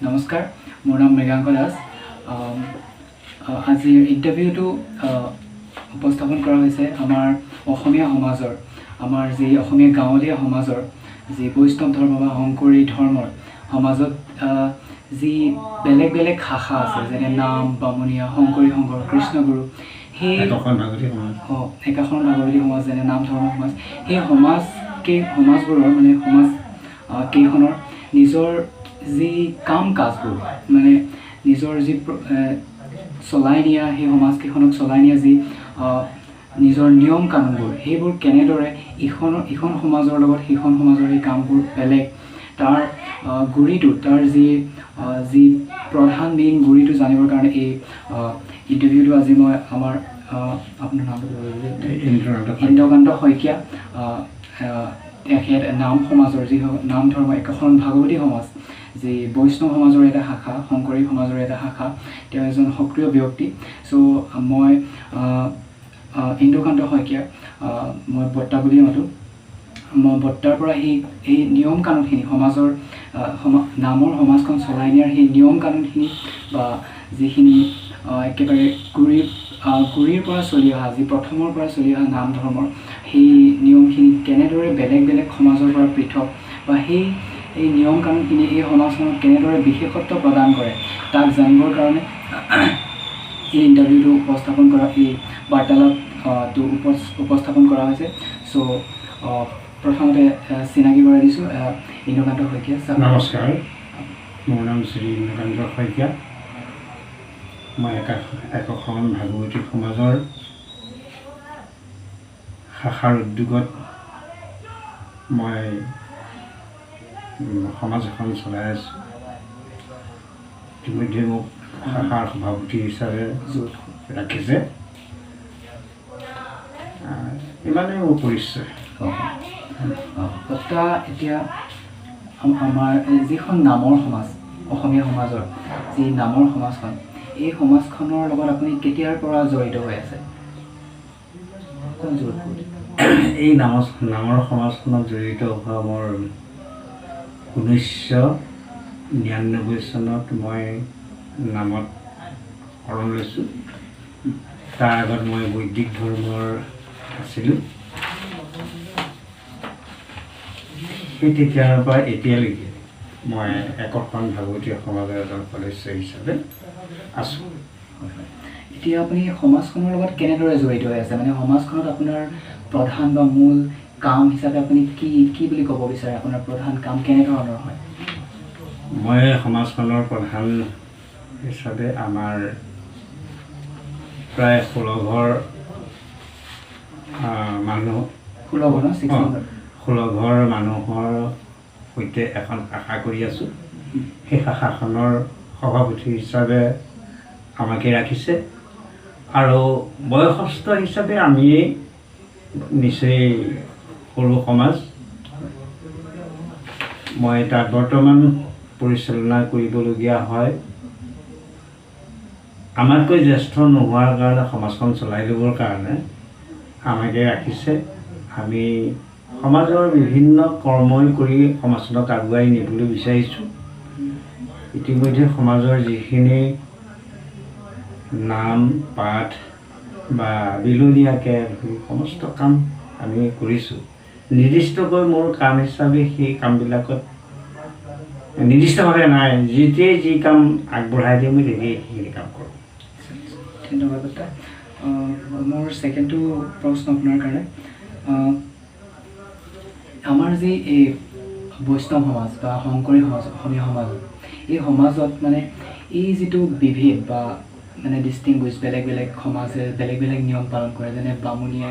নমস্কাৰ, মোৰ নাম মৃগাংক দাস। আজিৰ ইণ্টাৰভিউটো উপস্থাপন কৰা হৈছে আমাৰ অসমীয়া সমাজৰ, আমাৰ যি অসমীয়া গাঁৱলীয়া সমাজৰ যি বৈষ্ণৱ ধৰ্ম বা শংকৰী ধৰ্মৰ সমাজত যি বেলেগ বেলেগ শাখা আছে, যেনে নাম, বামুণীয়া, শংকৰী সংঘ, কৃষ্ণগুৰু, সেই একশৰণ ভাগৱতী সমাজ। অঁ, একাশৰণ ভাগৱতী সমাজ, যেনে নাম ধৰ্ম সমাজ, সেই সমাজবোৰৰ মানে সমাজ কেইখনৰ নিজৰ যি কাম কাজবোৰ, মানে নিজৰ যি চলাই নিয়া, সেই সমাজকেইখনক চলাই নিয়া যি নিজৰ নিয়ম কানুনবোৰ, সেইবোৰ কেনেদৰে ইখন সমাজৰ লগত সিখন সমাজৰ সেই কামবোৰ বেলেগ, তাৰ গুৰিটো, তাৰ যি যি প্ৰধান মেইন গুৰিটো জানিবৰ কাৰণে এই ইণ্টাৰভিউটো আজি মই আমাৰ আপোনাৰ নামটো ক'ব লাগিব? ইন্দ্ৰকান্ত। ইন্দ্ৰকান্ত শইকীয়া। তেখেত নাম সমাজৰ যি নাম ধৰ্ম একশৰণ ভাগৱতী সমাজ, যি বৈষ্ণৱ সমাজৰ এটা শাখা, শংকৰী সমাজৰ এটা শাখা, তেওঁ এজন সক্ৰিয় ব্যক্তি। চ' মই ইন্দ্ৰকান্ত শইকীয়া, মই বৰ্তা বুলিয়ে মাতোঁ। মই বৰ্তাৰ পৰা সেই এই নিয়ম কানুনখিনি, সমাজৰ নামৰ সমাজখন চলাই নিয়াৰ সেই নিয়ম কানুনখিনি বা যিখিনি একেবাৰে গুৰিৰ পৰা চলি অহা, যি প্ৰথমৰ পৰা চলি অহা নাম ধৰ্মৰ সেই নিয়মখিনি কেনেদৰে বেলেগ বেলেগ সমাজৰ পৰা পৃথক বা সেই এই নিয়ম কানুনখিনি এই সমাজখনক কেনেদৰে বিশেষত্ব প্ৰদান কৰে, তাক জানিবৰ কাৰণে এই ইণ্টাৰভিউটো উপস্থাপন কৰা, এই বাৰ্তালাপটো উপস্থাপন কৰা হৈছে। চ' প্ৰথমতে চিনাকি কৰাই দিছোঁ, ইন্দ্ৰকান্ত শইকীয়া ছাৰ। নমস্কাৰ, মোৰ নাম শ্ৰী ইন্দ্ৰকান্ত শইকীয়া। মই একশৰণ ভাগৱতী সমাজৰ শাখাৰ উদ্যোগত মই সমাজ এখন চলাই আছোঁ। ইতিমধ্যে মোক শাখাৰ সভাপতি হিচাপে ৰাখিছে। ইমানেই মোৰ পৰিচয়। বৰ্তা, এতিয়া আমাৰ এই যিখন নামৰ সমাজ, অসমীয়া সমাজৰ যি নামৰ সমাজখন, এই সমাজখনৰ লগত আপুনি কেতিয়াৰ পৰা জড়িত হৈ আছে? অকণ জোৰত কৈ দিয়ক। এই নামৰ সমাজখনত জড়িত হোৱা মোৰ 1999 চনত মই নামত শৰণ লৈছোঁ। তাৰ আগত মই বৈদিক ধৰ্মৰ আছিলোঁ। সেই তেতিয়াৰ পৰা এতিয়ালৈকে মই একশৰণ ভাগৱতী সমাজৰ এজন সদস্য হিচাপে আছোঁ। হয়। এতিয়া আপুনি সমাজখনৰ লগত কেনেদৰে জড়িত হৈ আছে? মানে সমাজখনত আপোনাৰ প্ৰধান বা মূল কাম হিচাপে আপুনি কি কি বুলি ক'ব বিচাৰে? আপোনাৰ প্ৰধান কাম কেনেধৰণৰ হয়? মই সমাজখনৰ প্ৰধান হিচাপে আমাৰ প্ৰায় 16 ঘৰ মানুহ। 16 ঘৰ ন, 16? 16 ঘৰ মানুহৰ সৈতে এখন শাখা কৰি আছোঁ। সেই শাখাখনৰ সভাপতি হিচাপে আমাকে ৰাখিছে আৰু বয়সস্থ হিচাপে আমিয়েই নিচেই সৰু সমাজ। মই তাত বৰ্তমান পৰিচালনা কৰিবলগীয়া হয়। আমাতকৈ জ্যেষ্ঠ নোহোৱাৰ কাৰণে, সমাজখন চলাই ল'বৰ কাৰণে আমাকে ৰাখিছে। আমি সমাজৰ বিভিন্ন কৰ্মই কৰি সমাজখনক আগুৱাই নিবলৈ বিচাৰিছোঁ। ইতিমধ্যে সমাজৰ যিখিনি নাম পাঠ বা বিলনীয়াকৈ ধৰি সমস্ত কাম আমি কৰিছোঁ। নিৰ্দিষ্টকৈ মোৰ কাম হিচাপে সেই কামবিলাকত নিৰ্দিষ্টভাৱে নাই। যেতিয়াই যি কাম আগবঢ়াই দিয়ে, মই তেতিয়াই সেইখিনি কাম কৰোঁ। ধন্যবাদ বৰ্তা। মোৰ ছেকেণ্ডটো প্ৰশ্ন আপোনাৰ কাৰণে, আমাৰ যি এই বৈষ্ণৱ সমাজ বা শংকৰী সমাজ, অসমীয়া সমাজত, এই সমাজত মানে এই যিটো বিভেদ বা মানে ডিষ্টিংগুইছ, বেলেগ বেলেগ সমাজে বেলেগ বেলেগ নিয়ম পালন কৰে, যেনে বামুণীয়া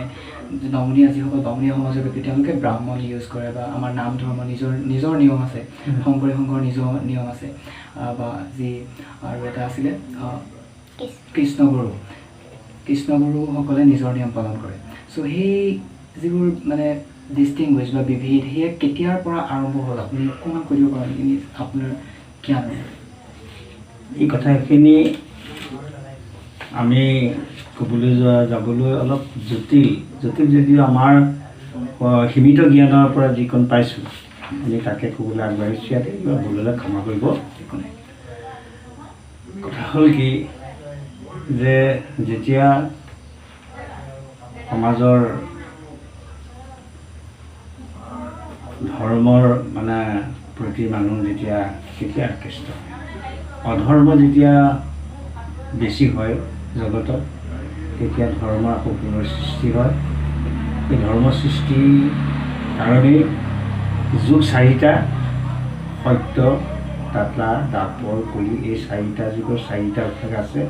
যিসকল বামুণীয়া সমাজৰ ব্যক্তি, তেওঁলোকে ব্ৰাহ্মণ ইউজ কৰে বা আমাৰ নাম ধৰ্ম নিজৰ নিজৰ নিয়ম আছে, শংকৰী সংঘৰ নিজৰ নিয়ম আছে, বা যি আৰু এটা আছিলে কৃষ্ণগুৰু, কৃষ্ণগুৰুসকলে নিজৰ নিয়ম পালন কৰে। চ' সেই যিবোৰ মানে ডিষ্টিংগুইছ বা বিভেদ, সেয়া কেতিয়াৰ পৰা আৰম্ভ হ'ল, আপুনি অকণমান কৈ দিব পাৰে নেকি আপোনাৰ জ্ঞানৰ? এই কথাখিনি আমি ক'বলৈ যাবলৈ অলপ জটিল। জটিল যদিও আমাৰ সীমিত জ্ঞানৰ পৰা যিকণ পাইছোঁ, আমি তাকে ক'বলৈ আগবাঢ়িছোঁ। ইয়াতে কিবা ভুল হ'লে ক্ষমা কৰিব। একো নাই। হ'ল কি যে যেতিয়া সমাজৰ ধৰ্মৰ মানে প্ৰতি মানুহ যেতিয়া তেতিয়া আকৃষ্ট হয়, অধৰ্ম যেতিয়া বেছি হয় জগতত, তেতিয়া ধৰ্ম আকৌ পুনৰ সৃষ্টি হয়। এই ধৰ্ম সৃষ্টিৰ কাৰণেই যুগ চাৰিটা, সত্য, তাতলা, দাপৰ, কলি, এই চাৰিটা যুগৰ চাৰিটা ভাগ আছে।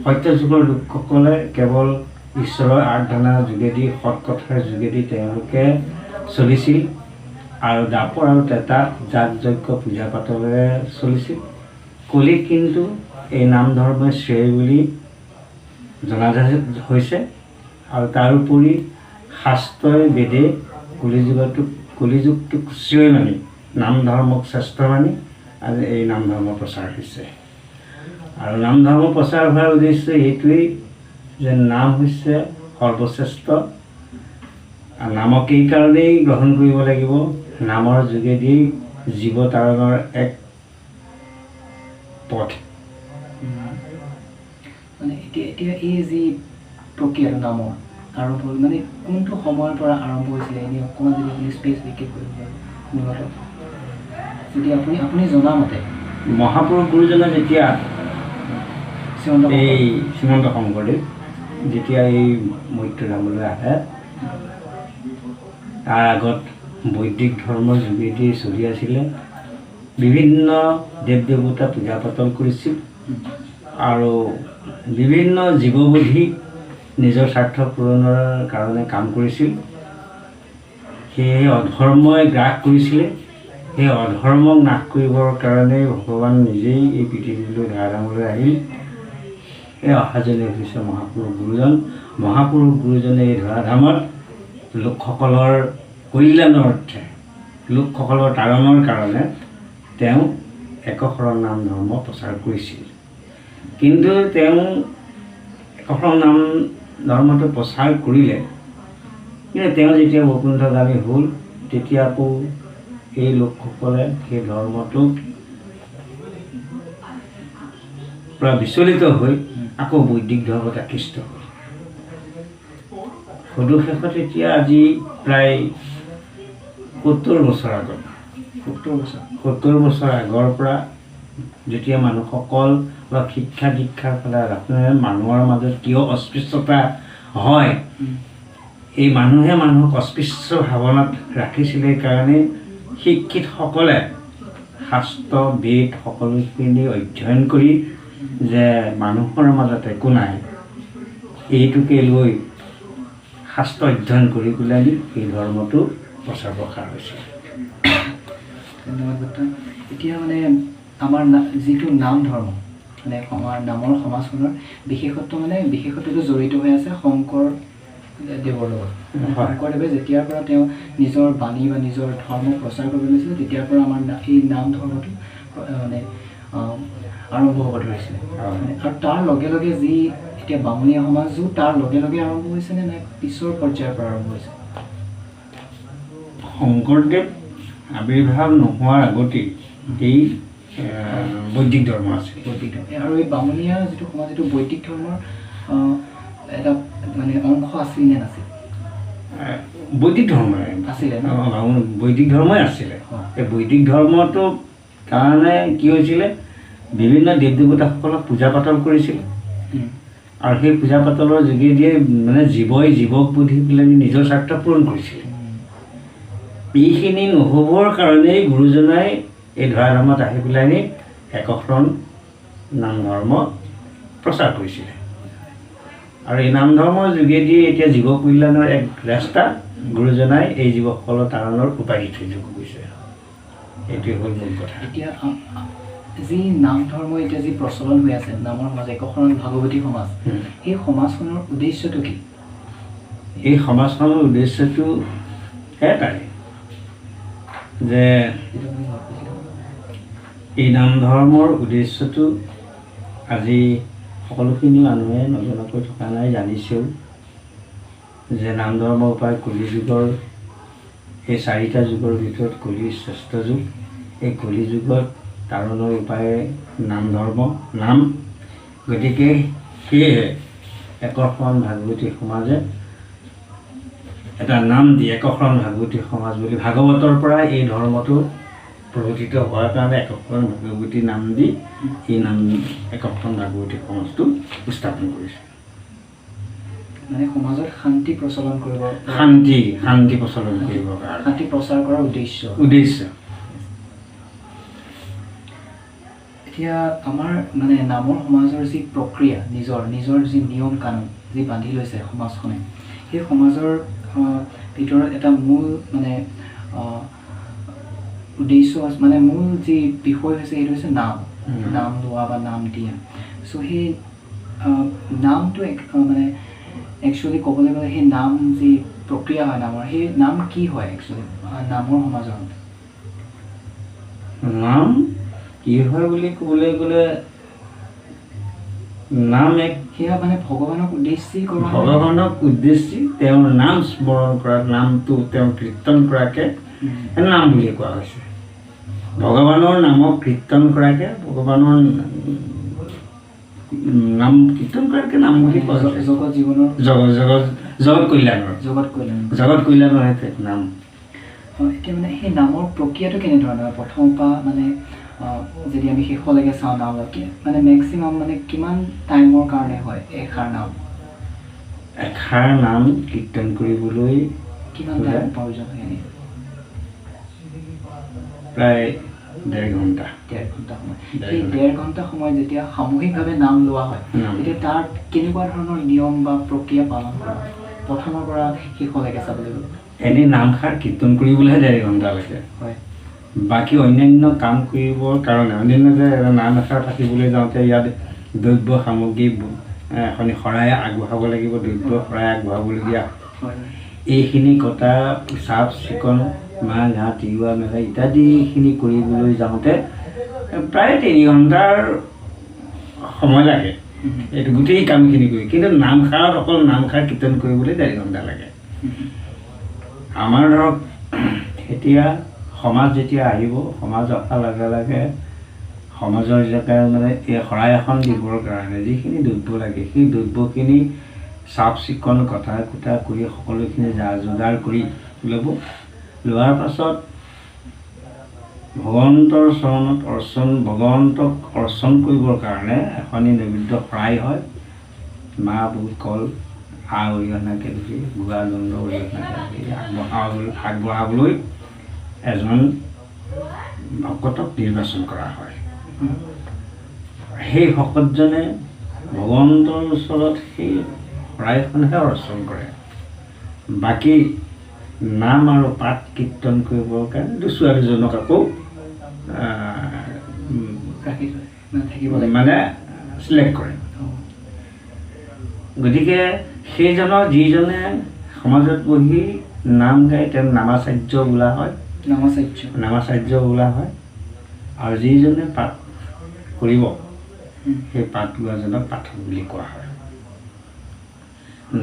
সত্যযুগৰ লোকসকলে কেৱল ঈশ্বৰৰ আৰাধনাৰ যোগেদি, সৎ কথাৰ যোগেদি তেওঁলোকে চলিছিল, আৰু দাপৰ আৰু তেতাত যাগ যজ্ঞ পূজা পাতলেৰে চলিছিল। কলিত কিন্তু এই নাম ধৰ্মই শ্ৰেয় বুলি জনা হৈছে। আৰু তাৰোপৰি শাস্ত্ৰই বেদে কলিযুগটোক শ্ৰেয় মানি, নাম ধৰ্মক শ্ৰেষ্ঠ মানি আজি এই নাম ধৰ্ম প্ৰচাৰ হৈছে। আৰু নাম ধৰ্ম প্ৰচাৰ হোৱাৰ উদ্দেশ্য এইটোৱেই যে নাম হৈছে সৰ্বশ্ৰেষ্ঠ, আৰু নামক এই কাৰণেই গ্ৰহণ কৰিব লাগিব, নামৰ যোগেদি জীৱ তাৰণৰ এক পথ। মানে এতিয়া এতিয়া এই যি প্ৰক্ৰিয়াটো নামৰ আৰম্ভ হ'ল, মানে কোনটো সময়ৰ পৰা আৰম্ভ হৈছিলে, এনেই অকণমান যদি আপুনি স্পেচিফিককৈ কৰিব পাৰে মূলতঃ, যদি আপুনি জনামতে। মহাপুৰুষ গুৰুজনে যেতিয়া এই শ্ৰীমন্ত শংকৰদেৱ যেতিয়া এই মৈত্ৰধামলৈ আহে, তাৰ আগত বৈদিক ধৰ্মৰ যোগেদি চলি আছিলে, বিভিন্ন দেৱ দেৱতা পূজা পাতল কৰিছিল, আৰু বিভিন্ন জীৱবোধি নিজৰ স্বাৰ্থ পূৰণৰ কাৰণে কাম কৰিছিল। সেয়েহে অধৰ্মই গ্ৰাস কৰিছিলে। সেই অধৰ্মক নাশ কৰিবৰ কাৰণে ভগৱান নিজেই এই পৃথিৱীলৈ ধৰাধামলৈ আহিল। এই অহাজনে হৈছে মহাপুৰুষ গুৰুজন। মহাপুৰুষ গুৰুজনে এই ধৰাধামত লোকসকলৰ কল্যাণৰ অৰ্থে, লোকসকলৰ তাৰণৰ কাৰণে তেওঁ একশৰণ নাম ধৰ্ম প্ৰচাৰ কৰিছিল। কিন্তু তেওঁ একশৰণ নাম ধৰ্মটো প্ৰচাৰ কৰিলে, কিন্তু তেওঁ যেতিয়া বৈকুণ্ঠগামী হ'ল, তেতিয়া আকৌ এই লোকসকলে সেই ধৰ্মটোক পৰা বিচলিত হৈ আকৌ বৈদিক ধৰ্মত আকৃষ্ট হ'ল। সদু শেষত এতিয়া আজি প্ৰায় 70 বছৰ আগত, 70 বছৰ আগৰ পৰা যেতিয়া মানুহসকল বা শিক্ষা দীক্ষাৰ ফালে মানুহৰ মাজত কিয় অস্পৃশ্যতা হয়, এই মানুহে মানুহক অস্পৃশ্য ভাৱনাত ৰাখিছিলে কাৰণে শিক্ষিতসকলে শাস্ত্ৰ বেদ সকলোখিনি অধ্যয়ন কৰি যে মানুহৰ মাজত একো নাই, এইটোকে লৈ শাস্ত্ৰ অধ্যয়ন কৰি পেলাই এই ধৰ্মটো প্ৰচাৰ প্ৰসাৰ হৈছে। ধন্যবাদ বৰ্তা। এতিয়া মানে আমাৰ যিটো নাম ধৰ্ম, মানে আমাৰ নামৰ সমাজখনৰ বিশেষত্ব, মানে বিশেষত্বটো জড়িত হৈ আছে শংকৰ দেৱৰ লগত। শংকৰদেৱে যেতিয়াৰ পৰা তেওঁ নিজৰ বাণী বা নিজৰ ধৰ্ম প্ৰচাৰ কৰিব লৈছিলে, তেতিয়াৰ পৰা আমাৰ এই নাম ধৰ্মটো মানে আৰম্ভ হ'ব ধৰিছিলে। আৰু তাৰ লগে লগে যি এতিয়া বামুণীয়া সমাজো তাৰ লগে লগে আৰম্ভ হৈছে নে নাই পিছৰ পৰ্যায়ৰ পৰা আৰম্ভ হৈছে? শংকৰদেৱ আৱিৰ্ভাৱ নোহোৱাৰ আগতেই এই বৈদিক ধৰ্ম আছিল। বৈদিক ধৰ্ম আৰু এই বামুণীয়া যিটো সমাজ, এইটো বৈদিক ধৰ্মৰ এটা মানে অংশ আছিল নে নাছিল? বৈদিক ধৰ্মই আছিলে, বৈদিক ধৰ্মই আছিলে। এই বৈদিক ধৰ্মটো কাৰণে কি হৈছিলে, বিভিন্ন দেৱ দেৱতাসকলক পূজা পাতল কৰিছিল, আৰু সেই পূজা পাতলৰ যোগেদিয়ে মানে জীৱই জীৱক বুদ্ধি পেলাই নিজৰ স্বাৰ্থ পূৰণ কৰিছিলে। এইখিনি নহ'বৰ কাৰণেই গুৰুজনাই এই ধৰাধামত আহি পেলাই একশৰণ নাম ধৰ্ম প্ৰচাৰ কৰিছিলে। আৰু এই নাম ধৰ্মৰ যোগেদিয়ে এতিয়া জীৱ কল্যাণৰ এক ৰাস্তা গুৰুজনাই এই জীৱসকলৰ তাৰণৰ উপায় দি থৈ গৈছে। এইটোৱে হ'ল মূল কথা। এতিয়া যি নাম ধৰ্ম এতিয়া যি প্ৰচলন হৈ আছে, নামৰ সমাজ, একশৰণ ভাগৱতী সমাজ, এই সমাজখনৰ উদ্দেশ্যটো কি? এই সমাজখনৰ উদ্দেশ্যটো এটাই যে এই নাম ধৰ্মৰ উদ্দেশ্যটো আজি সকলোখিনি মানুহে নজনাকৈ থকা নাই, জানিছেও যে নাম ধৰ্মৰ উপায় কলিযুগৰ এই চাৰিটা যুগৰ ভিতৰত কলি শ্ৰেষ্ঠ যুগ। এই কলিযুগত তাৰণৰ উপায় নাম ধৰ্ম নাম। গতিকে সেয়েহে একশৰণ ভাগৱতী সমাজে এটা নাম দি একশৰণ ভাগৱতী সমাজ বুলি ভাগৱতৰ পৰা এই ধৰ্মটো প্ৰৱৰ্তিত হোৱাৰ কাৰণে একশৰণ ভাগৱতী নাম দি এই নাম একশৰণ ভাগৱতী সমাজটো স্থাপন কৰিছে। মানে সমাজত শান্তি প্ৰচলন কৰিব, শান্তি শান্তি প্ৰচলন কৰিবৰ কাৰণে, শান্তি প্ৰচাৰ কৰাৰ উদ্দেশ্য উদ্দেশ্য। এতিয়া আমাৰ মানে নামৰ সমাজৰ যি প্ৰক্ৰিয়া, নিজৰ নিজৰ যি নিয়ম কানুন যি বান্ধি লৈছে সমাজখনে, সেই সমাজৰ ভিতৰত এটা মূল মানে উদ্দেশ্য মানে মূল যি বিষয় হৈছে সেইটো হৈছে নাম, নাম লোৱা বা নাম দিয়া। চ' সেই নামটো মানে একচুৱেলি ক'বলৈ গ'লে সেই নাম যি প্ৰক্ৰিয়া হয় নামৰ, সেই নাম কি হয় একচুৱেলি নামৰ সমাজৰ নাম কি হয় বুলি ক'বলৈ গ'লে নাম এক সেয়া মানে ভগৱানক উদ্দেশ্যি কৰা, ভগৱানক উদ্দেশ্যি তেওঁৰ নাম স্মৰণ কৰা, নামটো তেওঁ কীৰ্তন কৰাকে নাম বুলি কোৱা হৈছে। ভগৱানৰ নামক কীৰ্তন কৰাকে, ভগৱানৰ নাম কীৰ্তন কৰাকে নাম বুলি কোৱা হৈছে। জগত জীৱনৰ জগত জগত জগত কল্যাণৰ, জগত কল্যাণ, জগত কল্যাণৰ সেইটো নাম। এতিয়া মানে সেই নামৰ প্ৰক্ৰিয়াটো কেনেধৰণৰ প্ৰথমৰ পৰা মানে যদি আমি শেষলৈকে চাওঁ নাম মানে মেক্সিমাম মানে কিমান টাইমৰ কাৰণে হয় এষাৰ নাম? এষাৰ নাম কীৰ্তন কৰিবলৈ কিমান টাইম প্ৰয়োজন হয়? প্ৰায় 1.5 ঘণ্টা। 1.5 ঘণ্টা সময়। সেই 1.5 ঘণ্টা সময় যেতিয়া সামূহিকভাৱে নাম লোৱা হয় তেতিয়া তাৰ কেনেকুৱা ধৰণৰ নিয়ম বা প্ৰক্ৰিয়া পালন কৰা হয় প্ৰথমৰ পৰা শেষলৈকে চাবলৈ গ'লে? এনেই নামষাৰ কীৰ্তন কৰিবলৈহে 1.5 ঘণ্টা লাগে। হয়। বাকী অন্যান্য কাম কৰিবৰ কাৰণে, অন্যান্য যে নাম এষাৰ থাকিবলৈ যাওঁতে ইয়াত দ্ৰব্য সামগ্ৰী এখন শৰাই আগবঢ়াব লাগিব, দ্ৰব্য শৰাই আগবঢ়াবলগীয়া এইখিনি কটা, চাফ চিকুণ, মাহ ঘাঁহ তিওৱা মেলা ইত্যাদিখিনি কৰিবলৈ যাওঁতে প্ৰায় 3 ঘণ্টাৰ সময় লাগে এইটো গোটেই কামখিনি কৰি। কিন্তু নামষাৰত অকল নামষাৰ কীৰ্তন কৰিবলৈ 1.5 ঘণ্টা লাগে। আমাৰ ধৰক এতিয়া সমাজ যেতিয়া আহিব, সমাজ অহাৰ লগে লগে সমাজৰ জেগাত মানে এই শৰাই এখন দিবৰ কাৰণে যিখিনি দ্ৰব্য লাগে সেই দ্ৰব্যখিনি চাফ চিকুণ কটা কুটা কৰি সকলোখিনি যা যোগাৰ কৰি ল'ব। লোৱাৰ পাছত ভগৱন্তৰ চৰণত অৰ্চন, ভগৱন্তক অৰ্চন কৰিবৰ কাৰণে এখনি নৈবেদ্য শৰাই হয়, মাহ বুট কল আ অৰিহণাকে ধৰি গুৱা জন্দ অৰিহণাকে ধৰি আগবঢ়াবলৈ এজন ভকতক নিৰ্বাচন কৰা হয়। সেই ভকতজনে ভগৱন্তৰ ওচৰত সেই শৰাইখনহে অৰ্চন কৰে, বাকী নাম আৰু পাঠ কীৰ্তন কৰিবৰ কাৰণে দুচোৱা দুজনক আকৌ মানে চিলেক্ট কৰে। গতিকে সেইজনৰ যিজনে সমাজত বহি নাম গায় তেওঁক নামাচাৰ্য বোলা হয়, নামাচাৰ্য, নামাচাৰ্য বোলা হয়। আৰু যিজনে পাঠ কৰিব সেই পাঠ গোৱাজনক পাঠক বুলি কোৱা হয়।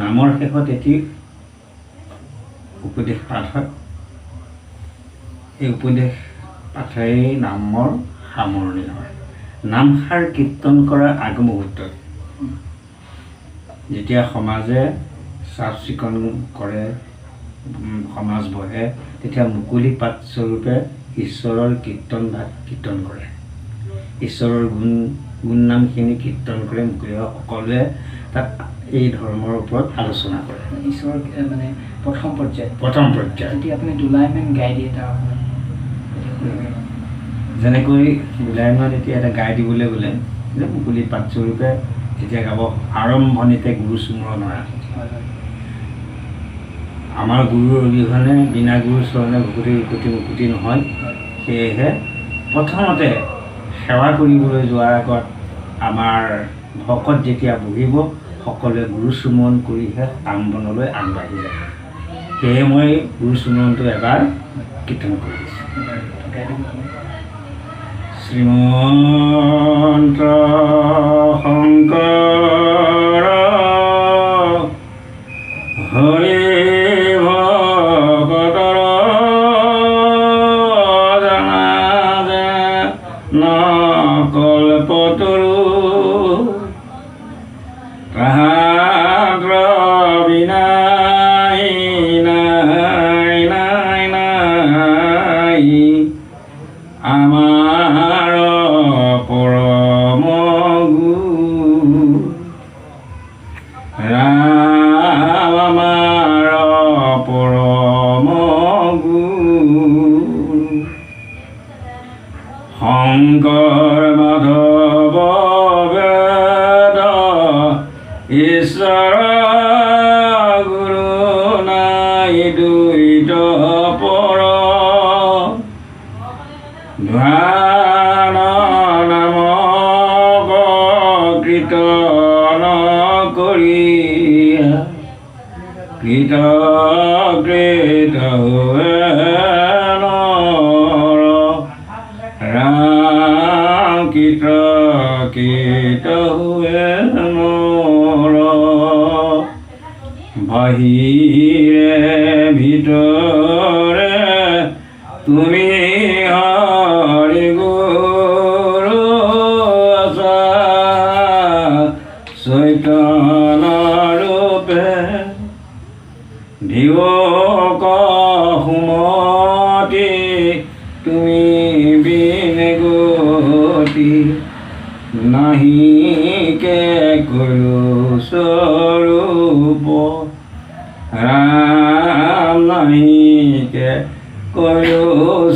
নামৰ শেষত এটি উপদেশ পাঠ হয়, এই উপদেশ পাঠেই নামৰ সামৰণি হয়। নামষাৰ কীৰ্তন কৰাৰ আগমুহূৰ্তত যেতিয়া সমাজে চাফ চিকুণ কৰে, সমাজ বহে, তেতিয়া মুকলি পাঠস্বৰূপে ঈশ্বৰৰ কীৰ্তন ভাগ কীৰ্তন কৰে, ঈশ্বৰৰ গুণ গুণ নামখিনি কীৰ্তন কৰে। মুকলি সকলোৱে তাত এই ধৰ্মৰ ওপৰত আলোচনা কৰে। ঈশ্বৰ মানে প্ৰথম পৰ্যায়, প্ৰথম পৰ্যায় যেতিয়া আপুনি দুলাইমান গাই দিয়ে তাৰ যেনেকৈ দুলাইমান এতিয়া এটা গাই দিবলৈ গ'লে যে মুকলি পাঠস্বৰূপে তেতিয়া গাব, আৰম্ভণিতে গুৰু স্মৰণ হয়। আমাৰ গুৰুৰ অবিহনে বিনা গুৰু চৰণে ভকতি উকতি মুকুতি নহয়। সেয়েহে প্ৰথমতে সেৱা কৰিবলৈ যোৱাৰ আগত আমাৰ ভকত যেতিয়া বহিব সকলোৱে গুৰু চুমন কৰিহে কাম বনলৈ আগবাঢ়ি যায়। সেয়ে মই গুৰু চুমনটো এবাৰ কীৰ্তন কৰি দিছোঁ। শ্ৰীমন্ত শংকৰ হৰি ভকতৰ জানা যে ৰাম আমাৰ পৰম গুৰু। শংকৰ মাধৱ বেদ ঈশ্বৰ গুৰু নাই দ্বৈত পৰ। ধ্যান নাম কীৰ্তন কৰিয়া কৃত কৃত হোৱে নৰ। ৰাম কৃত কৃত হোৱে নৰ। বাহিৰে ভিতৰে তুমি হৰি গুৰু আছা চৈতন্য ৰূপে। দিওক সুমতি তুমি বিন গতি নাহিকে কলো স্বৰূপ। ৰাম নাহিকে কলো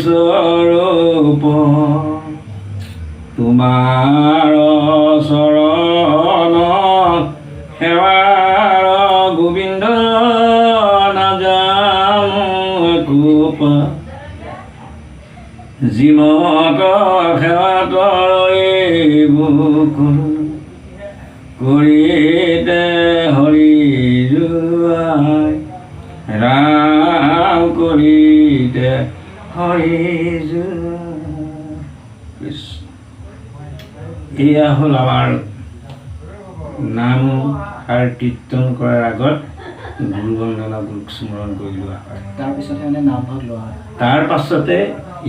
স্বৰূপ। তোমাৰ চৰণ সেৱাৰ গোবিন্দ নাজানো একোপা। যিমত সেৱাত কৰিতে হৰি জোৱাই। ৰাম কৰিতে হৰি জোৱাই। এয়া হ'ল আমাৰ নাম আৰু কীৰ্তন কৰাৰ আগত গুৰু বন্দনা, গুৰুক স্মৰণ কৰি লোৱা হয়। তাৰপিছতহে মানে নামভাগ লোৱা হয়। তাৰ পাছতে,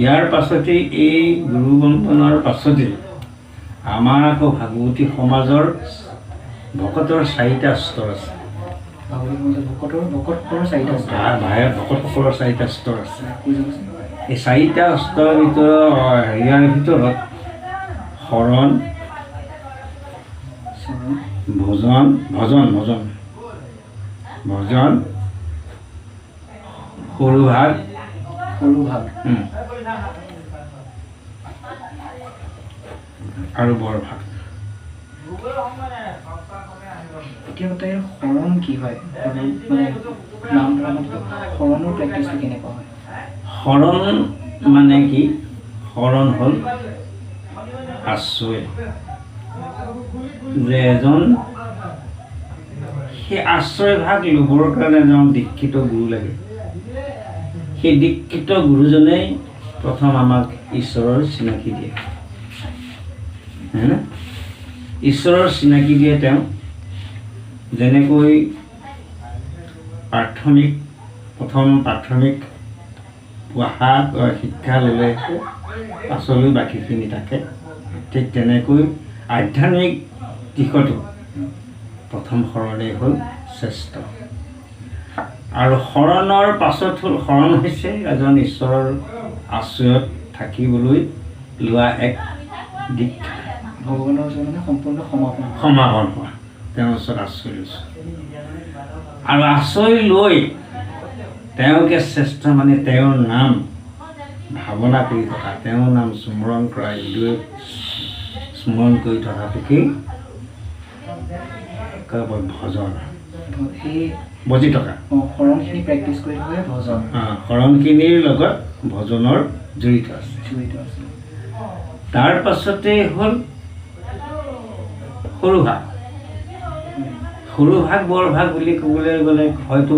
ইয়াৰ পাছতেই, এই গুৰু বন্দনাৰ পাছতেই আমাৰ আকৌ ভাগৱতী সমাজৰ ভকতৰ চাৰিটা স্তৰ আছে। ভাগৱতী সমাজৰ ভকতসকলৰ চাৰিটা স্তৰ। ভাই ভকতসকলৰ চাৰিটা স্তৰ আছে। কৈ যাবচোন। এই চাৰিটা স্তৰৰ ভিতৰত, ইয়াৰ ভিতৰত শৰণ, চৰণ, ভজন, ভজন ভজন ভজন, সৰু ভাগ, সৰু ভাগ, আৰু বৰ ভাগ। এতিয়া তাইৰ শৰণ কি হয়? শৰণ মানে নাম ধৰা শৰণৰ প্ৰেক্টিচটো কেনেকুৱা হয়? শৰণ মানে কি? শৰণ হ'ল আশ্ৰয়। যে এজন সেই আশ্ৰয় ভাগ ল'বৰ কাৰণে এজন দীক্ষিত গুৰু লাগে। সেই দীক্ষিত গুৰুজনেই প্ৰথম আমাক ঈশ্বৰৰ চিনাকি দিয়ে, হয়নে? ঈশ্বৰৰ চিনাকি দিয়ে তেওঁ। যেনেকৈ প্ৰাথমিক, প্ৰথম প্ৰাথমিক পঢ়া শিক্ষা ল'লে পাছলৈ বাকীখিনি থাকে, ঠিক তেনেকৈ আধ্যাত্মিক দিশতো প্ৰথম শৰণেই হ'ল শ্ৰেষ্ঠ। আৰু শৰণৰ পাছত হ'ল, শৰণ হৈছে এজন ঈশ্বৰৰ আশ্ৰয়ত থাকিবলৈ লোৱা এক দীক্ষা। ভগৱানৰ ওচৰত মানে সম্পূৰ্ণ সমাপন, সমাপন হোৱা, তেওঁৰ ওচৰত আশ্ৰয় লৈছোঁ। আৰু আশ্ৰয় লৈ তেওঁকে শ্ৰেষ্ঠ মানে তেওঁৰ নাম ভাৱনা কৰি থকা, তেওঁৰ নাম স্মৰণ কৰা, হৃদয়ত স্মৰণ কৰি থকাটোকেই ভজন। সেই বজি থকা শৰণখিনি প্ৰেক্টিচ কৰি থকাই ভজন। শৰণখিনিৰ লগত ভজনৰ জড়িত আছে, জড়িত আছে। তাৰ পাছতেই হ'ল সৰু ভাগ। সৰু ভাগ বৰ ভাগ বুলি ক'বলৈ গ'লে হয়তো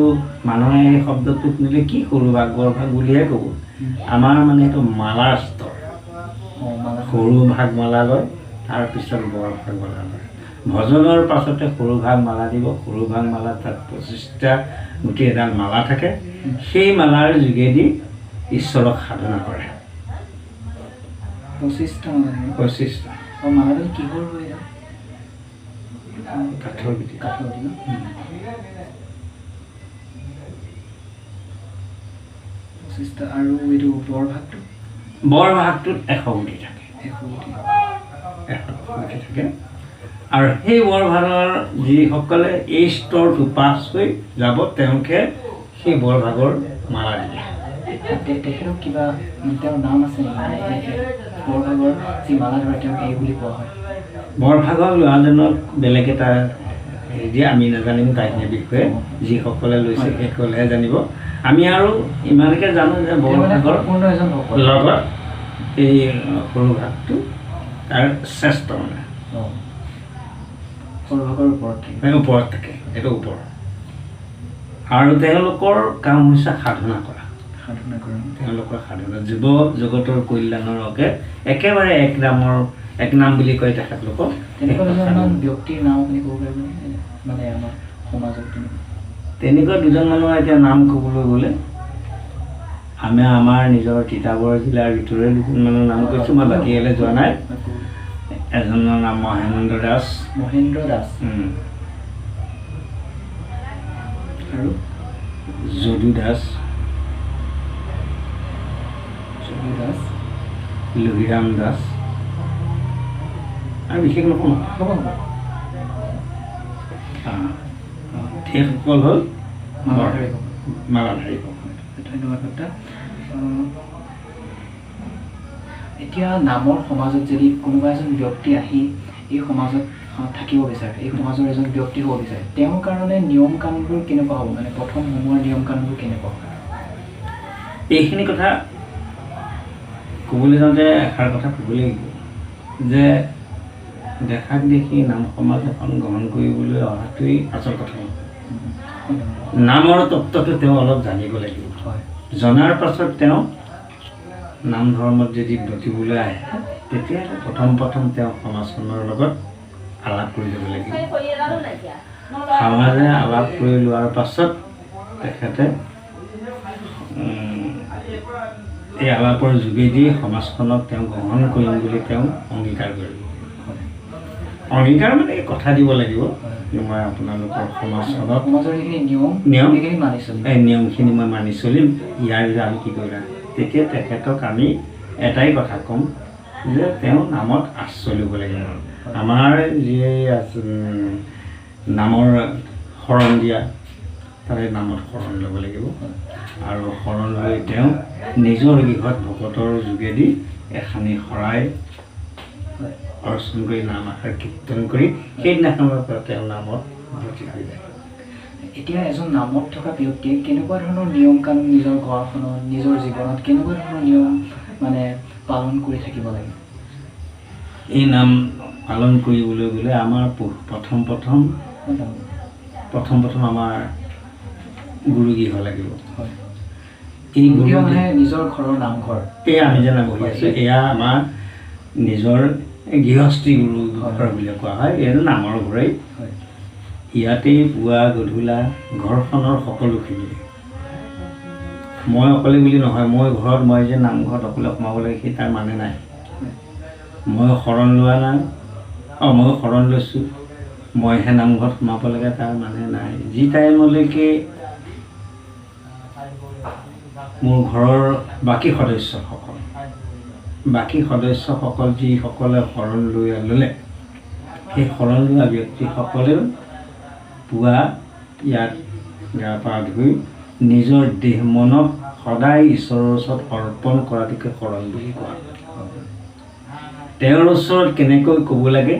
মানুহে এই শব্দটো শুনিলে কি সৰু ভাগ বৰ ভাগ বুলিহে ক'ব। আমাৰ মানে সেইটো মালাৰ স্তৰ। সৰু ভাগ মালা লয়, তাৰপিছত বৰ ভাগ মালা লয়। ভজনৰ পাছতে সৰু ভাগ মালা দিব। সৰু ভাগ মালা তাত 25টা গোটেই এডাল মালা থাকে। সেই মালাৰ যোগেদি ঈশ্বৰক সাধনা কৰে। 25টা মালা? 25টা। মালাডাল কিহৰ হয়? কাঠৰ গুটি। কাঠৰ গুটি ন? 25টা। আৰু এইটো বৰ ভাগটো? বৰ ভাগটোত 100 গুটি থাকে। 100 গুটি। 100 গুটি থাকে। আৰু সেই বৰভাগৰ যিসকলে এই স্তৰটো পাছ হৈ যাব তেওঁলোকে সেই বৰভাগৰ মালা দিয়ে। তেখেতক কিবা তেওঁৰ নাম আছে নেকি? বৰভাগৰ যি মালা ধৰে তেওঁক এই বুলি কোৱা হয়। বৰভাগৰ ল'ৰাজনক বেলেগ এটা দিয়ে, আমি নাজানিম তাইৰ বিষয়ে, যিসকলে লৈছে সেইসকলেহে জানিব। আমি আৰু ইমানকে জানো যে বৰভাগৰ লগত এই সৰু ভাগটো তাৰ শ্ৰেষ্ঠ, মানে সৰু ভাগৰ ওপৰত থাকে, ওপৰত থাকে, এইটো ওপৰত। আৰু তেওঁলোকৰ কাম হৈছে সাধনা কৰা, সাধনা কৰা। তেওঁলোকৰ সাধনা জীৱ জগতৰ কল্যাণৰ হকে একেবাৰে এক নামৰ এক নাম বুলি কয় তেখেতলোকক। তেনেকুৱা দুজনমান ব্যক্তিৰ নাম আপুনি ক'ব পাৰিবনে? মানে আমাৰ সমাজত তেনেকুৱা দুজন মানুহৰ এতিয়া নাম ক'বলৈ গ'লে আমি আমাৰ নিজৰ তিতাবৰ জিলাৰ ভিতৰৰে দুজন মানুহৰ নাম কৈছোঁ, মই বাকী ইয়ালৈ যোৱা নাই। এজনৰ নাম মহেন্দ্ৰ দাস, মহেন্দ্ৰ দাস, আৰু যদু দাস, যদু দাস, লোহিৰাম দাস, আৰু বিশেষ নকওঁ। হ'ব হ'ব। সেইসকল হ'ল মালাধাৰীসকল। ধন্যবাদ বৰ্তা। এতিয়া নামৰ সমাজত যদি কোনোবা এজন ব্যক্তি আহি এই সমাজত থাকিব বিচাৰে, এই সমাজৰ এজন ব্যক্তি হ'ব বিচাৰে, তেওঁৰ কাৰণে নিয়ম কানুনবোৰ কেনেকুৱা হ'ব? মানে প্ৰথম সোমোৱাৰ নিয়ম কানুনবোৰ কেনেকুৱা হ'ব? এইখিনি কথা ক'বলৈ যাওঁতে এষাৰ কথা ক'ব লাগিব যে দেখাক দেখি নাম সমাজ এখন গ্ৰহণ কৰিবলৈ অহাটোৱেই আচল কথা নহয়। নামৰ তত্ত্বটো তেওঁ অলপ জানিব লাগিব। জনাৰ পাছত তেওঁ নাম ধৰ্মত যদি ব্ৰতিবলৈ আহে তেতিয়াহ'লে প্ৰথম প্ৰথম তেওঁ সমাজখনৰ লগত আলাপ কৰি ল'ব লাগিব। সমাজে আলাপ কৰি লোৱাৰ পাছত তেখেতে এই আলাপৰ যোগেদি সমাজখনক তেওঁ গ্ৰহণ কৰিম বুলি তেওঁ অংগীকাৰ কৰিব। অংগীকাৰ মানে কথা দিব লাগিব যে মই আপোনালোকৰ সমাজখনত সমাজৰ যিখিনি নিয়ম সেইখিনি মানি চলিম, এই নিয়মখিনি মই মানি চলিম, ইয়াৰ বিষয়ে আমি কি কৰিম। তেতিয়া তেখেতক আমি এটাই কথা ক'ম যে তেওঁ নামত আশ্ৰয় ল'ব লাগিব। আমাৰ যি নামৰ শৰণ দিয়া, তাৰে নামত শৰণ ল'ব লাগিব। আৰু শৰণ লৈ তেওঁ নিজৰ গৃহত ভকতৰ যোগেদি এখানি শৰাই অৰ্চন কৰি নাম আষাৰ কীৰ্তন কৰি সেইদিনাখনৰ পৰা তেওঁ নামত ভৰ্তি হৈ যায়। এতিয়া এজন নামত থকা ব্যক্তিয়ে কেনেকুৱা ধৰণৰ নিয়ম কানুন নিজৰ ঘৰখনত, নিজৰ জীৱনত কেনেকুৱা ধৰণৰ নিয়ম মানে পালন কৰি থাকিব লাগে? এই নাম পালন কৰিবলৈ গ'লে আমাৰ প্ৰথম প্ৰথম প্ৰথম প্ৰথম আমাৰ গুৰুগৃহ লাগিব। এই গুৰুগৃহ মানে নিজৰ ঘৰৰ নামঘৰ। এই আমি যে বহি আছোঁ এয়া আমাৰ নিজৰ গৃহস্থী গুৰু ঘৰ বুলি কোৱা হয়। এইটো নামৰ ঘৰেই। ইয়াতেই পুৱা গধূলা ঘৰখনৰ সকলোখিনি, মই অকলে বুলি নহয়, মই ঘৰত মই যে নামঘৰত অকলে সোমাব লাগে সেই তাৰ মানে নাই। মই শৰণ লোৱা নাই, অঁ মই শৰণ লৈছোঁ, মইহে নামঘৰত সোমাব লাগে তাৰ মানে নাই। যি টাইমলৈকে মোৰ ঘৰৰ বাকী সদস্যসকল যিসকলে শৰণ লৈ ল'লে, সেই শৰণ লোৱা ব্যক্তিসকলেও পুৱা ইয়াত গা পা ধুই নিজৰ দেহ মনক সদায় ঈশ্বৰৰ ওচৰত অৰ্পণ কৰাটোকে শৰণ বুলি কোৱা হয়। তেওঁৰ ওচৰত কেনেকৈ ক'ব লাগে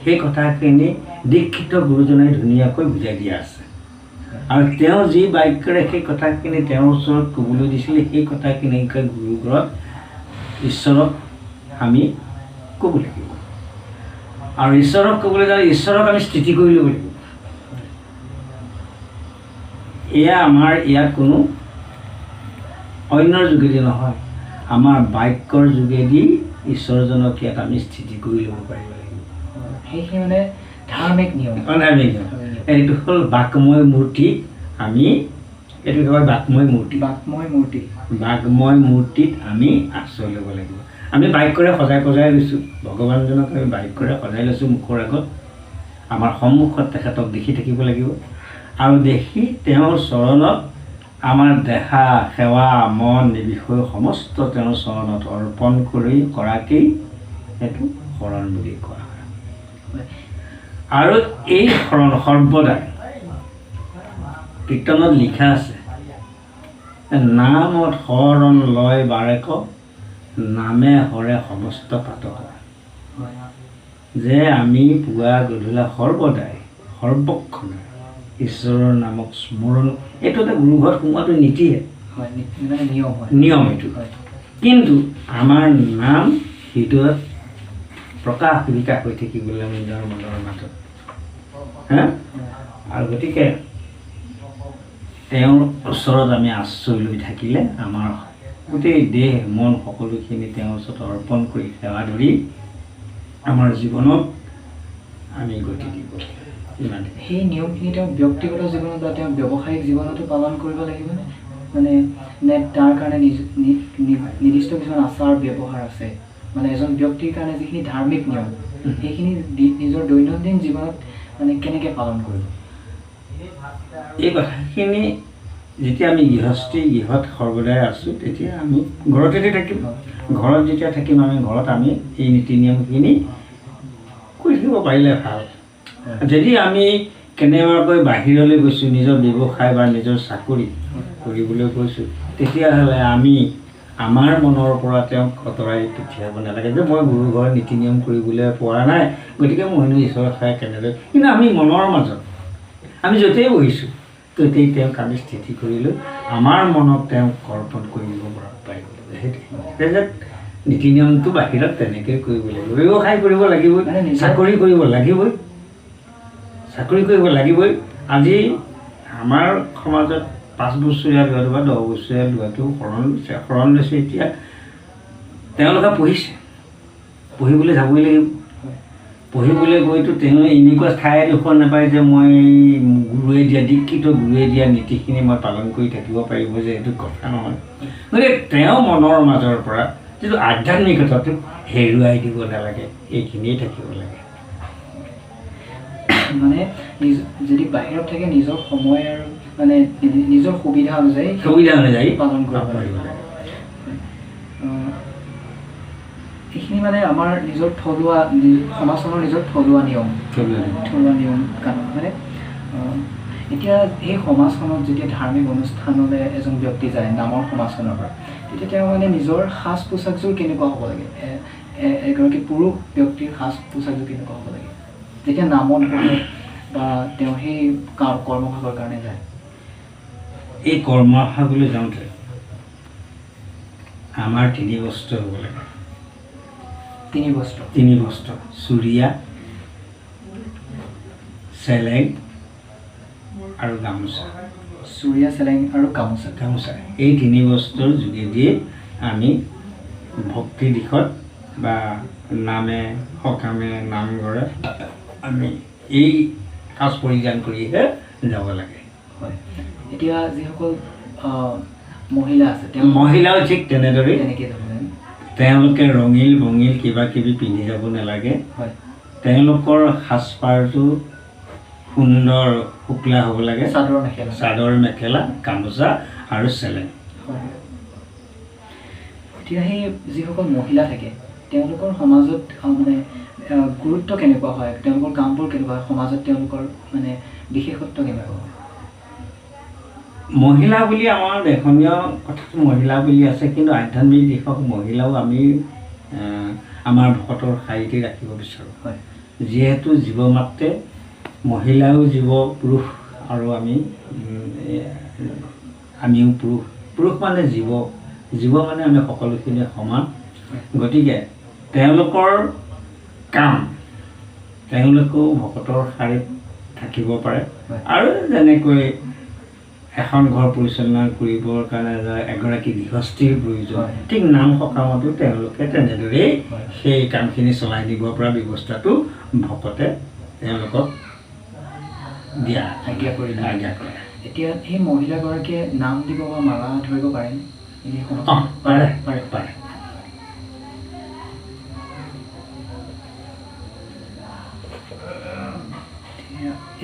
সেই কথাখিনি দীক্ষিত গুৰুজনাই ধুনীয়াকৈ বুজাই দিয়া আছে। আৰু তেওঁ যি বাক্যৰে সেই কথাখিনি তেওঁৰ ওচৰত ক'বলৈ দিছিলে সেই কথাখিনি গুৰু ঘৰত ঈশ্বৰক আমি ক'ব লাগিব। আৰু ঈশ্বৰক ক'বলৈ যাওঁতে ঈশ্বৰক আমি স্থিতি কৰি ল'ব লাগিব। এয়া আমাৰ ইয়াত কোনো অন্যৰ যোগেদি নহয়, আমাৰ বাক্যৰ যোগেদি ঈশ্বৰজনক ইয়াত আমি স্থিতি কৰি ল'ব পাৰিব লাগিব। সেইখিনি মানে ধাৰ্মিক নিয়ম। ধাৰ্মিক নিয়ম এইটো হ'ল বাক্ময় মূৰ্তি। আমি এইটো কয় বাক্ময় মূৰ্তি। বাক্ময় মূৰ্তি, বাগ্ময় মূৰ্তিত আমি আশ্ৰয় ল'ব লাগিব। আমি বাক্যৰে সজাই সজাই লৈছোঁ ভগৱানজনক, আমি বাক্যৰে সজাই লৈছোঁ মুখৰ আগত, আমাৰ সন্মুখত তেখেতক দেখি থাকিব লাগিব। আৰু দেখি তেওঁৰ চৰণত আমাৰ দেহা সেৱা মন নিবিষয় সমস্ত তেওঁৰ চৰণত অৰ্পণ কৰি কৰাকেই সেইটো শৰণ বুলি কোৱা হয়। আৰু এই শৰণ সৰ্বদাই কীৰ্তনত লিখা আছে, নামত শৰণ লয় বাৰেক, নামে হৰে সমস্ত পাতক। যে আমি পুৱা গধূলা সৰ্বদাই সৰ্বক্ষণে ঈশ্বৰৰ নামক স্মৰণ, এইটো এটা গুৰু ঘৰত সোমোৱাটো নীতিহে, নিয়ম এইটো। কিন্তু আমাৰ নাম হৃদয়ত প্ৰকাশ বিকাশ হৈ থাকিবলৈ নিজৰ মনৰ মাজত, হা। আৰু গতিকে তেওঁৰ ওচৰত আমি আশ্ৰয় লৈ থাকিলে আমাৰ গোটেই দেহ মন সকলোখিনি তেওঁৰ ওচৰত অৰ্পণ কৰি সেৱা ধৰি আমাৰ জীৱনক আমি গতি দিব। ইমানেই। সেই নিয়মখিনি তেওঁ ব্যক্তিগত জীৱনত বা তেওঁ ব্যৱসায়িক জীৱনতো পালন কৰিব লাগিবনে? মানে নে তাৰ কাৰণে নিৰ্দিষ্ট কিছুমান আচাৰ ব্যৱহাৰ আছে, মানে এজন ব্যক্তিৰ কাৰণে যিখিনি ধাৰ্মিক নিয়ম সেইখিনি নিজৰ দৈনন্দিন জীৱনত মানে কেনেকৈ পালন কৰিব? এই কথাখিনি যেতিয়া আমি গৃহস্থী গৃহত সৰ্বদাই আছোঁ, তেতিয়া আমি ঘৰতে থাকিম। ঘৰত যেতিয়া থাকিম আমি ঘৰত আমি এই নীতি নিয়মখিনি কৰি থাকিব পাৰিলে ভাল। যদি আমি কেনেবাকৈ বাহিৰলৈ গৈছোঁ, নিজৰ ব্যৱসায় বা নিজৰ চাকৰি কৰিবলৈ গৈছোঁ, তেতিয়াহ'লে আমি আমাৰ মনৰ পৰা তেওঁক আঁতৰাই পঠিয়াব নালাগে যে মই গুৰু ঘৰৰ নীতি নিয়ম কৰিবলৈ পৰা নাই, গতিকে মইনো ঈশ্বৰৰ সেৱা কেনেদৰে। কিন্তু আমি মনৰ মাজত আমি য'তেই বহিছোঁ ত'তেই তেওঁক আমি স্থিতি কৰি লৈ আমাৰ মনক তেওঁক অৰ্পণ কৰি দিব পৰা পাৰিব লাগিব। সেইটোৱে যে নীতি নিয়মটো বাহিৰত তেনেকৈ কৰিব লাগিব। ব্যৱসায় কৰিব লাগিবই, চাকৰি কৰিব লাগিবই, চাকৰি কৰিব লাগিবই। আজি আমাৰ সমাজত 5 বছৰীয়া ল'ৰাটো বা 10 বছৰীয়া ল'ৰাটো শৰণ লৈছে, শৰণ লৈছে। এতিয়া তেওঁলোকে পঢ়িছে, পঢ়িবলৈ যাবই লাগিব। পঢ়িবলৈ গৈতো তেওঁ এনেকুৱা ঠাই এডোখৰ নাপায় যে মই গুৰুৱে দিয়া দীক্ষিত গুৰুৱে দিয়া নীতিখিনি মই পালন কৰি থাকিব পাৰিব, যে এইটো কথা নহয়। গতিকে তেওঁ মনৰ মাজৰ পৰা যিটো আধ্যাত্মিকতাটো হেৰুৱাই দিব নালাগে, এইখিনিয়ে থাকিব লাগে। মানে যদি বাহিৰত থাকে নিজৰ সময় আৰু মানে নিজৰ সুবিধা অনুযায়ী পালন কৰিব লাগিব। এইখিনি মানে আমাৰ নিজৰ থলুৱা সমাজখনৰ নিজৰ থলুৱা নিয়ম, থলুৱা নিয়ম কানুন। মানে এতিয়া সেই সমাজখনত যেতিয়া ধাৰ্মিক অনুষ্ঠানলৈ এজন ব্যক্তি যায় নামৰ সমাজখনৰ পৰা, তেতিয়া তেওঁ মানে নিজৰ সাজ পোছাকযোৰ কেনেকুৱা হ'ব লাগে, এগৰাকী পুৰুষ ব্যক্তিৰ সাজ পোছাকযোৰ কেনেকুৱা হ'ব লাগে যেতিয়া নামত বহে বা তেওঁ সেই কৰ্মভাগৰ কাৰণে যায়? এই কৰ্মভাগলৈ যাওঁতে আমাৰ তিনি বস্ত্ৰ হ'ব লাগে। তিনি বস্ত্ৰ, তিনি বস্ত্ৰ, চুৰিয়া, চেলেং আৰু গামোচা। চুৰিয়া, চেলেং আৰু গামোচা। গামোচা, এই তিনি বস্ত্ৰৰ যোগেদিয়ে আমি ভক্তি দিশত বা নামে সকামে নামঘৰে আমি এই সাজ পৰিধান কৰিহে যাব লাগে। হয়। এতিয়া যিসকল মহিলা আছে, তেওঁ মহিলাও ঠিক তেনেদৰেই তেনেকৈ যাব লাগে। তেওঁলোকে ৰঙীল বঙিল কিবা কিবি পিন্ধি যাব নালাগে। হয়। তেওঁলোকৰ সাজপাৰটো সুন্দৰ শুক্লা হ'ব লাগে। চাদৰ মেখেলা, চাদৰ মেখেলা, গামোচা আৰু চেলেং। হয়। এতিয়া সেই যিসকল মহিলা থাকে তেওঁলোকৰ সমাজত মানে গুৰুত্ব কেনেকুৱা হয়, তেওঁলোকৰ কামবোৰ কেনেকুৱা হয়, সমাজত তেওঁলোকৰ মানে বিশেষত্ব কেনেকুৱা হয়? মহিলা বুলি আমাৰ দেখনীয় কথাটো মহিলা বুলি আছে, কিন্তু আধ্যাত্মিক দিশক মহিলাও আমি আমাৰ ভকতৰ শাৰীতে ৰাখিব বিচাৰোঁ। হয়। যিহেতু জীৱ মাত্ৰে মহিলাও জীৱ, পুৰুষ আৰু আমিও পুৰুষ। পুৰুষ মানে জীৱ, জীৱ মানে আমি সকলোখিনি সমান। গতিকে তেওঁলোকৰ কাম, তেওঁলোকেও ভকতৰ শাৰীত থাকিব পাৰে। আৰু যেনেকৈ এখন ঘৰ পৰিচালনা কৰিবৰ কাৰণে এগৰাকী গৃহস্থীৰ প্ৰয়োজন, ঠিক নাম সকামতো তেওঁলোকে তেনেদৰেই সেই কামখিনি চলাই নিব পৰা ব্যৱস্থাটো ভকতে তেওঁলোকক দিয়া আজ্ঞা কৰি আজ্ঞা কৰে। এতিয়া সেই মহিলাগৰাকীয়ে নাম দিব বা মালা ধৰিব পাৰেনে? পাৰে, পাৰে, পাৰে।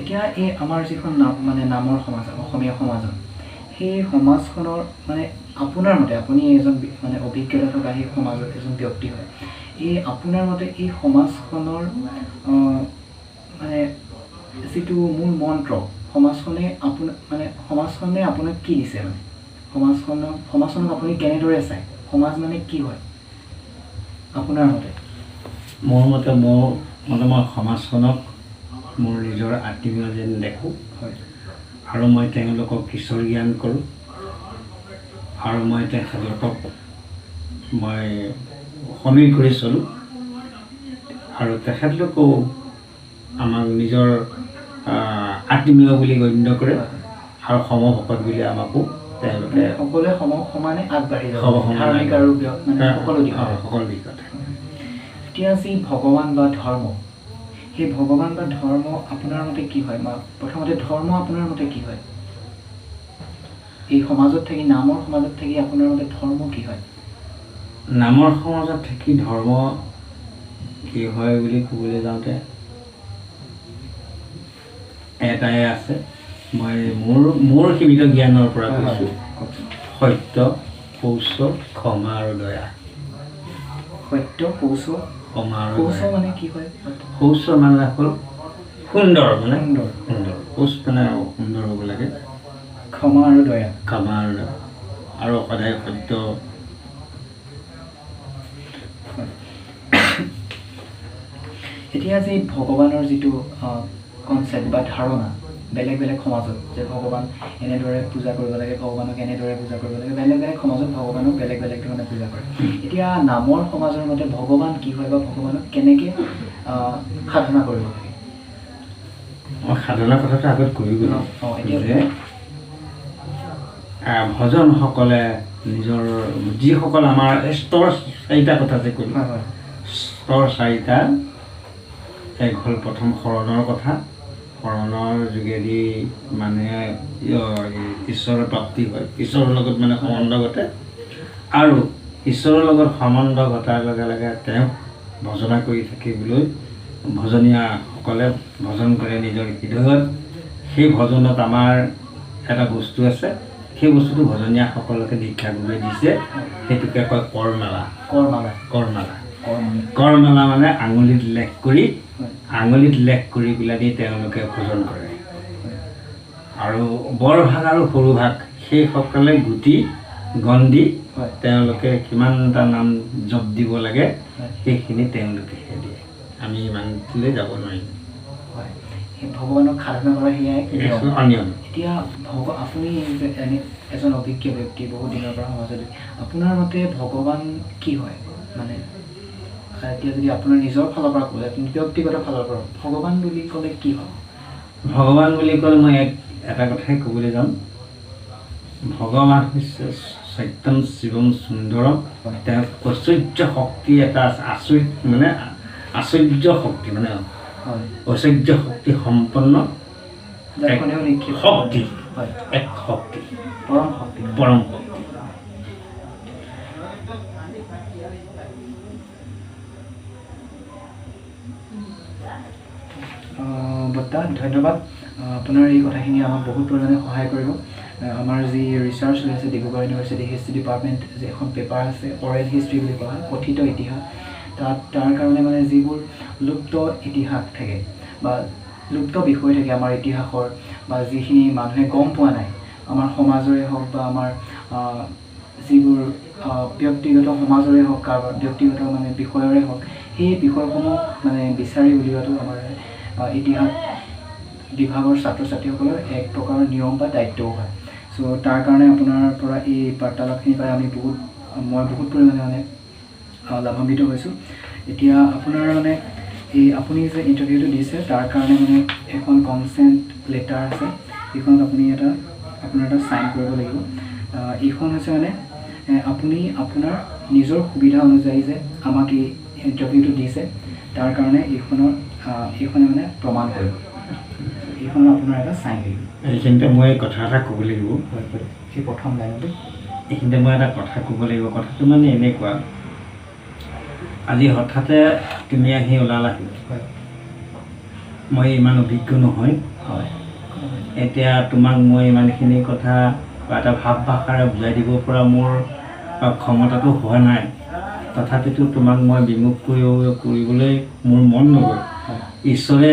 এতিয়া এই আমাৰ যিখন নাম মানে নামৰ সমাজ, অসমীয়া সমাজত, সেই সমাজখনৰ মানে আপোনাৰ মতে, আপুনি এজন মানে অভিজ্ঞতা থকা সেই সমাজৰ এজন ব্যক্তি হয়, এই আপোনাৰ মতে এই সমাজখনৰ মানে যিটো মূল মন্ত্ৰ, সমাজখনে আপোনাক মানে সমাজখনে আপোনাক কি দিছে, মানে সমাজখনক আপুনি কেনেদৰে চায়, সমাজ মানে কি হয় আপোনাৰ মতে? মোৰ মতে মই সমাজখনক মোৰ নিজৰ আত্মীয় যেন দেখোঁ। হয়। আৰু মই তেওঁলোকক ঈশ্বৰ জ্ঞান কৰোঁ আৰু মই তেখেতলোকক মই সমীহ কৰি চলোঁ আৰু তেখেতলোকেও আমাক নিজৰ আত্মীয় বুলি গণ্য কৰে আৰু সমভকত বুলি আমাকো তেওঁলোকে সকলোৱে সমানে আগবাঢ়ি যাব, ধাৰ্মিক আৰু মানে সকলো দিশতে, সকলো দিশতে। এতিয়া যি ভগৱান বা ধৰ্ম, সেই ভগৱান বা ধৰ্ম আপোনাৰ মতে কি হয়? বা প্ৰথমতে ধৰ্ম আপোনাৰ মতে কি হয়? এই সমাজত থাকি, নামৰ সমাজত থাকি আপোনাৰ মতে ধৰ্ম কি হয়? নামৰ সমাজত থাকি ধৰ্ম কি হয় বুলি ক'বলৈ যাওঁতে এটাই আছে, মই মোৰ সীমিত জ্ঞানৰ পৰা কৈছোঁ, সত্য, শৌচ, ক্ষমা আৰু দয়া। সত্য, শৌচ, ক্ষমা আৰু শৌচ মানে কি হয়? শৌচ মানে হ'ল সুন্দৰ, মানে সুন্দৰ, সুন্দৰ। শৌচ মানে সুন্দৰ হ'ব লাগে। ক্ষমা আৰু দয়া, ক্ষমা আৰু দয়া, আৰু সদায় সত্য। এতিয়া যি ভগৱানৰ যিটো কনচেপ্ট বা ধাৰণা বেলেগ বেলেগ সমাজত, যে ভগৱান এনেদৰে পূজা কৰিব লাগে, ভগৱানক এনেদৰে পূজা কৰিব লাগে, বেলেগ বেলেগ সমাজত ভগৱানক বেলেগ বেলেগ ধৰণে পূজা কৰে। এতিয়া নামৰ সমাজৰ মতে ভগৱান কি হয় বা ভগৱানক কেনেকৈ সাধনা কৰিব লাগে? মই সাধনাৰ কথাটো আগত কৈ গ'লোঁ যে ভজনসকলে নিজৰ যিসকল আমাৰ স্তৰ চাৰিটা কথা যে ক'লোঁ, স্তৰ চাৰিটা, এক হ'ল প্ৰথম শৰণৰ কথা, শৰণৰ যোগেদি মানুহে ঈশ্বৰৰ প্ৰাপ্তি হয়, ঈশ্বৰৰ লগত মানে সম্বন্ধ ঘটে, আৰু ঈশ্বৰৰ লগত সম্বন্ধ ঘটাৰ লগে লগে তেওঁক ভজনা কৰি থাকিবলৈ ভজনীয়াসকলে ভজন কৰে নিজৰ হৃদয়ত। সেই ভজনত আমাৰ এটা বস্তু আছে, সেই বস্তুটো ভজনীয়াসকলকে দীক্ষাগুৰুৱে দিছে, সেইটোকে কয় কৰমালা। কৰমালা, কৰমালা, কৰমালা মানে আঙুলিত লেখ কৰি, আঙুলিত লেখ কৰি পেলাই তেওঁলোকে ভজন কৰে। আৰু বৰভাগ আৰু সৰু ভাগ সেইসকলে গুটি গণ্ডি তেওঁলোকে কিমানটা নাম জপ দিব লাগে সেইখিনি তেওঁলোকেহে দিয়ে, আমি ইমানলৈ যাব নোৱাৰিম। হয়, ভগৱানক সাধনা কৰা সেয়াই অনিয়ম। এতিয়া আপুনি এনে এজন অভিজ্ঞ ব্যক্তি, বহুত দিনৰ পৰা সমাজত, আপোনাৰ মতে ভগৱান কি হয়? মানে এতিয়া যদি আপোনাৰ নিজৰ ফালৰ পৰা ক'লে, ব্যক্তিগত ফালৰ পৰা ভগৱান বুলি ক'লে কি হয়? ভগৱান বুলি ক'লে মই এটা কথাই ক'বলৈ যাম, ভগৱান হৈছে সত্যম শিৱম সুন্দৰম। তেওঁ ঐশ্বৰ্য শক্তি এটা আছে, আচৰিত মানে আশ্চৰ্য শক্তি, মানে ঐশ্বৰ্য শক্তি সম্পন্ন শক্তি, এক শক্তি, পৰম শক্তি, পৰম শক্তি। বৰ্তা, ধন্যবাদ। আপোনাৰ এই কথাখিনি আমাক বহুত পৰিমাণে সহায় কৰিব। আমাৰ যি ৰিচাৰ্চ হৈ আছে ডিব্ৰুগড় ইউনিভাৰ্চিটি হিষ্ট্ৰী ডিপাৰ্টমেণ্ট, যি এখন পেপাৰ আছে অৰেল হিষ্ট্ৰী বুলি কোৱা হয়, কথিত ইতিহাস, তাত তাৰ কাৰণে মানে যিবোৰ লুপ্ত ইতিহাস থাকে বা লুপ্ত বিষয় থাকে আমাৰ ইতিহাসৰ, বা যিখিনি মানুহে গম পোৱা নাই, আমাৰ সমাজৰে হওক বা আমাৰ যিবোৰ ব্যক্তিগত সমাজৰে হওক, কাৰোবাৰ ব্যক্তিগত মানে বিষয়ৰে হওক, সেই বিষয়সমূহ মানে বিচাৰি উলিওৱাটো আমাৰ ইতিহাস বিভাগৰ ছাত্ৰ ছাত্ৰীসকলৰ এক প্ৰকাৰৰ নিয়ম বা দায়িত্বও হয়। চ' তাৰ কাৰণে আপোনাৰ পৰা এই বাৰ্তালাপখিনি পাই আমি বহুত, মই বহুত পৰিমাণে মানে লাভান্বিত হৈছোঁ। এতিয়া আপোনাৰ মানে এই আপুনি যে ইণ্টাৰভিউটো দিছে তাৰ কাৰণে মানে এখন কনচেণ্ট লেটাৰ আছে, এইখনত আপুনি এটা আপোনাৰ এটা চাইন কৰিব লাগিব। এইখন হৈছে মানে আপুনি আপোনাৰ নিজৰ সুবিধা অনুযায়ী যে আমাক এই ইণ্টাৰভিউটো দিছে তাৰ কাৰণে এইখনে মানে প্ৰমাণ কৰিব। এইখনত আপোনাৰ এটা চাইন লাগিব। এইখিনিতে মই কথা এটা ক'ব লাগিব। সেই প্ৰথম লাইনতে এইখিনিতে মই এটা কথা ক'ব লাগিব। কথাটো মানে এনেকুৱা, আজি হঠাতে তুমি আহি ওলালাহি, মই ইমান অভিজ্ঞ নহয়, হয়, এতিয়া তোমাক মই ইমানখিনি কথা বা এটা ভাৱ ভাষাৰে বুজাই দিব পৰা মোৰ ক্ষমতাটো হোৱা নাই, তথাপিতো তোমাক মই বিমুখ কৰিবলৈ মোৰ মন নগ'ল। ঈশ্বৰে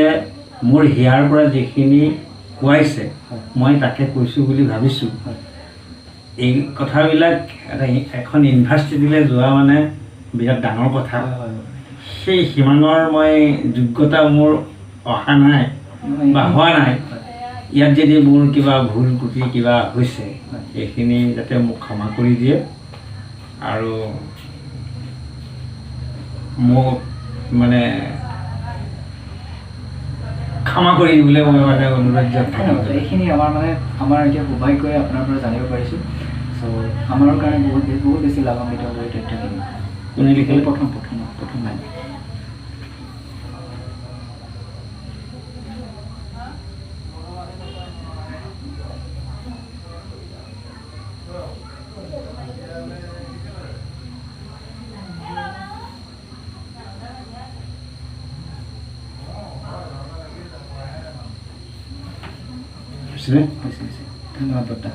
মোৰ হিয়াৰ পৰা যিখিনি কোৱাইছে মই তাকে কৈছোঁ বুলি ভাবিছোঁ। এই কথাবিলাক এটা এখন ইউনিভাৰ্চিটিলৈ যোৱা মানে বিৰাট ডাঙৰ কথা। সেই সিমানৰ মই যোগ্যতা মোৰ অহা নাই বা হোৱা নাই। ইয়াত যদি মোৰ কিবা ভুল ত্ৰুটি কিবা হৈছে, সেইখিনি যাতে মোক ক্ষমা কৰি দিয়ে আৰু মোক মানে ক্ষমা কৰি দিবলৈ মই মানে অনুৰোধ জনাইছোঁ। এইখিনি আমাৰ মানে আমাৰ এতিয়া সৌভাগ্যই আপোনাৰ পৰা জানিব পাৰিছোঁ। চ' আমাৰ কাৰণে বহুত বহুত বেছি লাভান্বিত হ'ব এই তথ্যখিনি। কোনে লিখিলে? প্ৰথম প্ৰথম প্ৰথম লাইন। হৈছেনে? হৈছে হৈছে। ধন্যবাদ বৰ্তা।